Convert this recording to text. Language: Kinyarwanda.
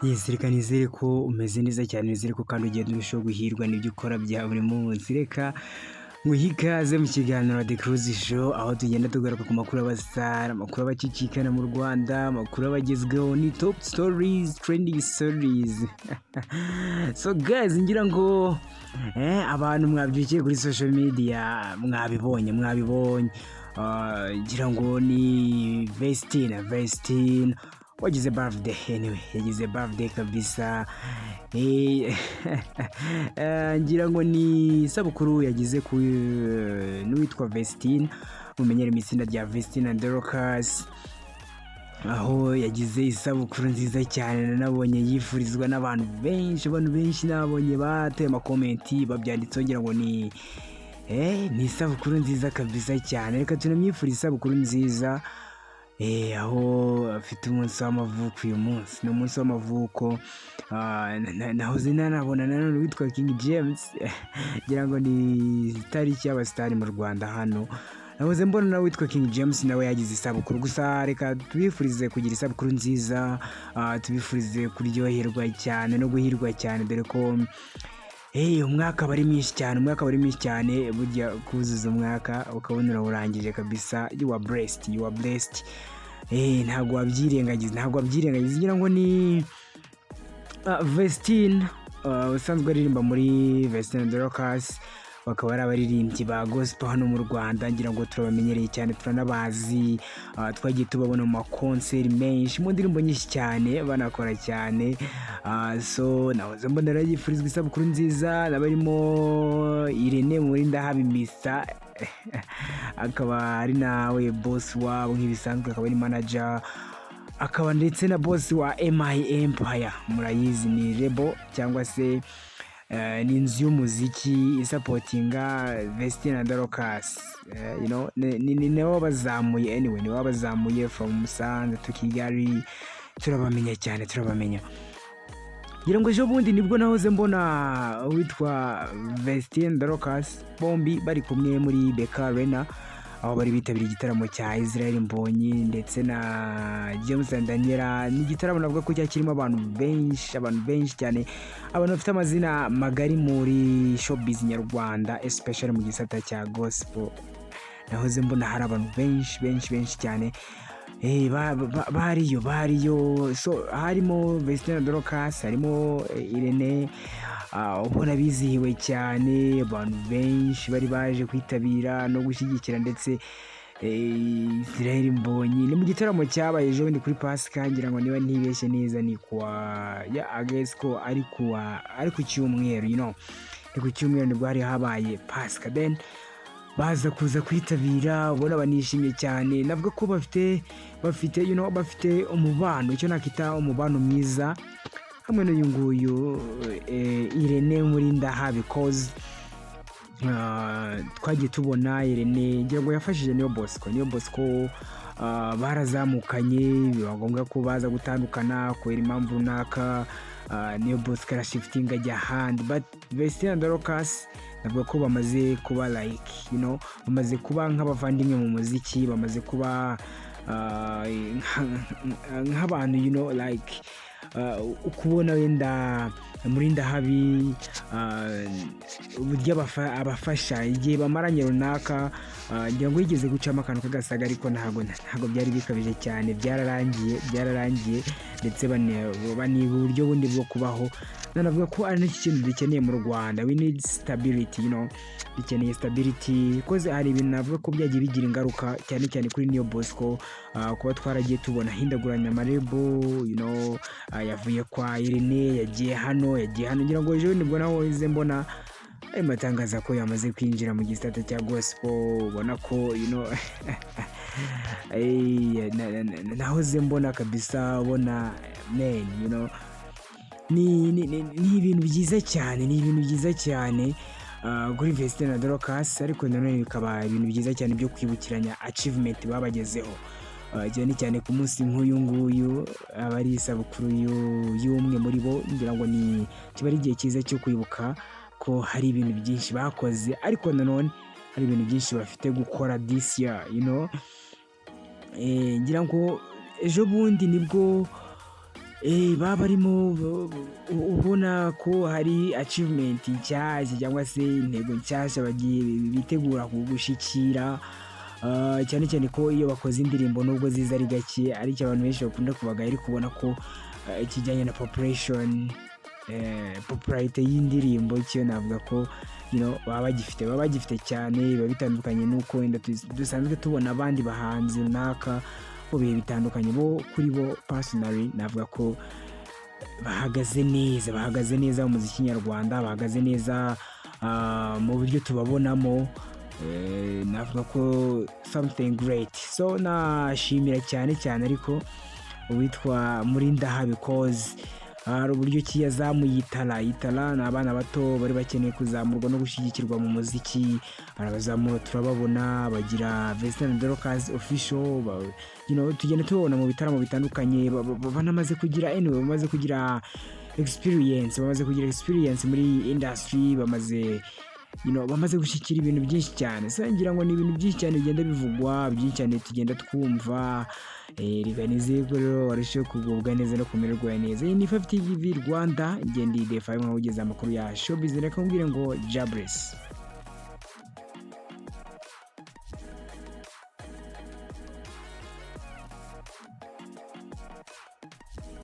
Yes, reka nizere ko umeze neza cyane, nizere ko kandi ugenda urushaho guhirwa n'ibyo ukora bya buri munsi. Reka nguhe ikaze mu kiganiro The Cruise Show, aho tugenda tugaruka ku makuru y'abastar, amakuru aba acicikana mu Rwanda, amakuru aba agezweho, ni top stories, trending stories. So guys, ngira ngo abantu mwabyukiye kuri social media mwabibonye, mwabibonye. Ngira ngo ni Vestine, Vestine wagize birthday. Anyway, yagize birthday kabisa. Ngira ngo ni isabukuru yagize ku n'uwitwa Vestine mumenyere mu itsinda rya Vestine and Dorcas, aho yagize isabukuru nziza cyane. Nabonye yifurizwa n'abantu benshi, abantu benshi nabonye bateye amacomment, babyanditseho. Ngira ngo ni isabukuru nziza kabisa cyane. Reka tunamwifurize isabukuru nziza, aho afite umunsi w'amavuko. Uyu munsi ni umunsi w'amavuko. Nahoze nanabona nanone witwa King James, ngira ngo ni itariki y'abastar mu Rwanda hano. Nahoze mbona nawe witwa King James nawe yagize isabukuru. Gusa reka tubifurize kugira isabukuru nziza, tubifurize kuryoherwa cyane no guhirwa cyane, dore ko umwaka aba ari mwinshi cyane, umwaka aba ari mwinshi cyane. Burya kuzuza umwaka ukabona urawurangije kabisa, you are blessed, you are blessed. Ntabwo wabyirengagiza, ntabwo wabyirengagiza. Ngira ngo ni Vestine usanzwe aririmba muri Vestine and Dorcas, bakaba ari abaririmbyi ba gospel hano mu Rwanda. Ngira ngo turabamenyereye cyane, turanabazi, twagiye tubabona mu maconcert menshi, mu ndirimbo nyinshi cyane, banakora cyane. So nahoze mbona rero yifurizwa isabukuru nziza n'abarimo Irene Murindahabi Misa, akaba ari nawe boss wabo nk'ibisanzwe, akaba ari manager, akaba ndetse na boss wa MI Empire. Murayizi, ni label cyangwa se ni inzu y'umuziki isupportinga Vestine na Dorcas. Ni nibo bazamuye, anyway nibo bazamuye from Musanze to Kigali. Turabamenya cyane, turabamenya. Ngira ngo ejo bundi nibwo nahoze mbona uwitwa Vestine, Dorcas bombi bari kumwe muri BK Arena, aho bari bitabiriye igitaramo cya Israel Mbonyi ndetse na James and Daniela. Ni igitaramo navuga ko cyari kirimo abantu benshi, abantu benshi cyane, abantu bafite amazina magari muri showbiz nyarwanda, especially mu gisata cya gospel. Nahoze mbona hari abantu benshi, benshi, benshi cyane. Bariyo, bariyo. So harimo Vestine na Dorcas, harimo Irene, ubona bizihiwe cyane. Abantu benshi bari baje kwitabira no gushyigikira ndetse Israel Mbonyi. Ni mu gitaramo cyabaye ejo bundi kuri Pasika, ngira ngo niba ntibeshye neza ni kuwa ya, I guess ko ari kuwa, ari ku cyumweru, ni ku cyumweru nibwo hari habaye Pasika. Then baza kuza kwitabira, ubona banishimye cyane. Navuga ko bafite bafite umubano, icyo nakita umubano mwiza hamwe n'uyu nguyu Irene Murindahabi, because twagiye tubona Irene, ngira ngo yafashije Niyo Bosco, Niyo Bosco barazamukanye, biba ngombwa ko baza gutandukana kubera impamvu runaka. Niyo Bosco arashiftinga ajya ahandi, but Vestine and Dorcas navuga ko bamaze kuba like bamaze kuba nk'abavandimwe mu muziki, bamaze kuba nk'abantu like ukubona wenda Murindahabi uburyo abafasha igihe bamaranye runaka. Ngira ngo yigeze gucamo akantu k'agasaga, ariko ntabwo byari bikabije cyane, byararangiye, byararangiye, ndetse baniga uburyo bundi bwo kubaho. Nanavuga ko ari n'iki kintu dukeneye mu Rwanda, we need stability, dukeneye stability, 'cause hari ibintu navuga ko byagiye bigira ingaruka cyane cyane kuri Niyo Bosco, kuba twaragiye tubona ahindaguranya amalabel, yavuye kwa Irene yagiye hano, yagiye hano. Ngira ngo ejo nibwo nahoze mbona arimo atangaza ko yamaze kwinjira mu gisata cya gospel. Ubona ko nahoze mbona kabisa, ubona man, ni ibintu byiza cyane, ni ibintu byiza cyane kuri Vestine na Dorcas, ariko nanone bikaba ibintu byiza cyane byo kwibukiranya achievement babagezeho, cyane cyane ku munsi nk'uyu nguyu aba ari isabukuru y'umwe muri bo. Ngira ngo ni kiba ari igihe cyiza cyo kwibuka ko hari ibintu byinshi bakoze, ariko nanone hari ibintu byinshi bafite gukora this year. Ngira ngo ejo bundi nibwo Baba barimo ubona ko hari achievement nshyashya cyangwa se intego nshyashya bagiye bitegura gushyikira. Cyane cyane ko iyo bakoze indirimbo, nubwo ziza ari gake, ariko abantu benshi bakunda kubagaya, ariko ubona ko ikijyanye na population, popularity y'indirimbo cyo navuga ko baba bagifite cyane. Biba bitandukanye n'uko wenda dusanzwe tubona abandi bahanzi runaka mu bihe bitandukanye. Bo kuri bo personally navuga ko bahagaze neza, bahagaze neza mu muziki nyarwanda, bahagaze neza mu buryo tubabonamo. Navuga ko something great. So nashimira cyane cyane ariko uwitwa Murindahabi, because hari uburyo ki yazamuye itara. Itara ni abana bato bari bakeneye kuzamurwa no gushyigikirwa mu muziki, arabazamura, turababona bagira Vestine Dorcas Official. Tugenda tubabona mu bitaramo bitandukanye. Banamaze kugira, anyway, bamaze kugira experience, bamaze kugira experience muri iyi industry, bamaze bamaze gushyikira ibintu byinshi cyane. So ngira ngo ni ibintu byinshi cyane bigenda bivugwa, byinshi cyane tugenda twumva. Reka nizeye ko rero warushaho kugubwa neza no kumererwa neza. Iyi ni 5 TV Rwanda, ngende idefa nkaho ugeze amakuru ya showbiz. Reka nkubwire ngo Jabless.